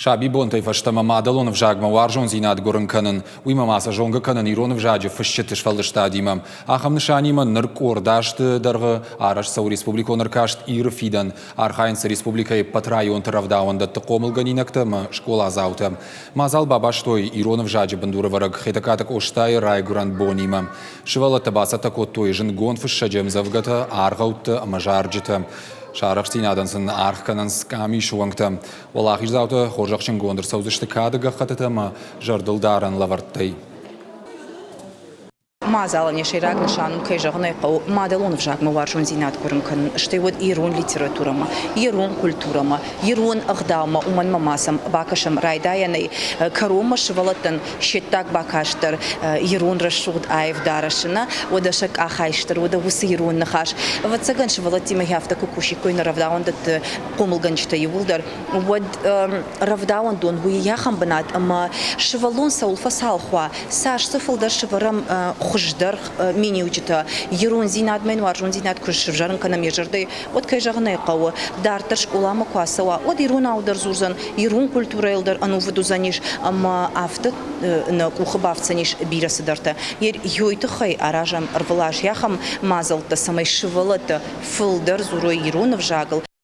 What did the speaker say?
Сабибонтӕй фӕстӕмӕ мадӕлон ӕвзагмӕ уарзондзинад гуырын кӕнын, уыимӕ ма сӕ зонгӕ кӕнын ирон ӕвзаджы фысджыты сфӕлдыстадимӕ. Ахӕм нысанимӕ ныр къорд азты дӕргъы арӕзт цӕуы республикон ӕркаст Иры фидӕн. Архайынц республикӕйы ӕппӕт районты рӕвдауӕндӕтты хъомылгӕнинӕгтӕ ӕмӕ скъоладзаутӕ. Мадзал бабастой ирон ӕвзаджы бындурӕвӕрӕг Хетӕгкаты Къостайы райгуырӕн бонимӕ. Сывӕллӕттӕ бацӕттӕ кодтой зындгонд фыссӕджы ӕмдзӕвгӕтӕ, аргъӕуттӕ ӕмӕ зарджытӕ. Сӕ арӕхстдзинадӕн сын аргъ кӕнынц къамисы уӕнгтӕ. Уӕлахиздзаутӕ хорзӕхджынгонд ӕрцӕудзысты кады гӕххӕттытӕ ӕмӕ зӕрдылдарӕн лӕвӕрттӕй. Мадзалӕн йӕ сӕйраг нысан у, кӕй зӕгъын ӕй хъӕуы, мадӕлон ӕвзагмӕ уарзондзинад гуырын кӕнын, стӕй уӕд ирон литературӕмӕ, ирон культурӕмӕ, ирон ӕгъдаумӕ, уымӕн ӕмӕ ма сӕм бакӕсӕм райдайӕнӕй кӕронмӕ сывӕллӕттӕн се ддаг бакаст дӕр ирон рӕсугъд аив дарӕсы нӕ, уӕдӕ сӕ къахайст дӕр, уӕдӕ уыцы ирон ныхас. Ӕвӕццӕгӕн, сывӕллӕттимӕ афтӕ куы кусиккой нӕ рӕвдауӕндӕтты хъомылгӕнджытӕ иууылдӕр, уӕд рӕвдауӕндон уый ахӕм бынат, ӕмӕ сывӕллон цӕуыл фӕцалх уа, цас дзы фылдӕр сӕвӕрӕм хуыздӕр миниуджытӕ, ирондзинадмӕ йын уарзондзинад куы сывзӕрын кӕнӕм йӕ зӕрдӕйы, уӕд, кӕй зӕгъын ӕй хъӕуы, дарддӕр скъоламӕ куы ацӕуа, уӕд иронау дӕр дзурдзӕн, ирон культурӕйыл дӕр ӕнувыд уыдзӕнис ӕмӕ афтӕ нӕ къухы бафтдзӕнис бирӕ цыдӕртӕ. Йой тыххӕй аразӕм ӕрвылаз ахӕм мадзӕлттӕ, цӕмӕй сывӕллӕттӕ фылдӕр дзурой ирон ӕвзагыл.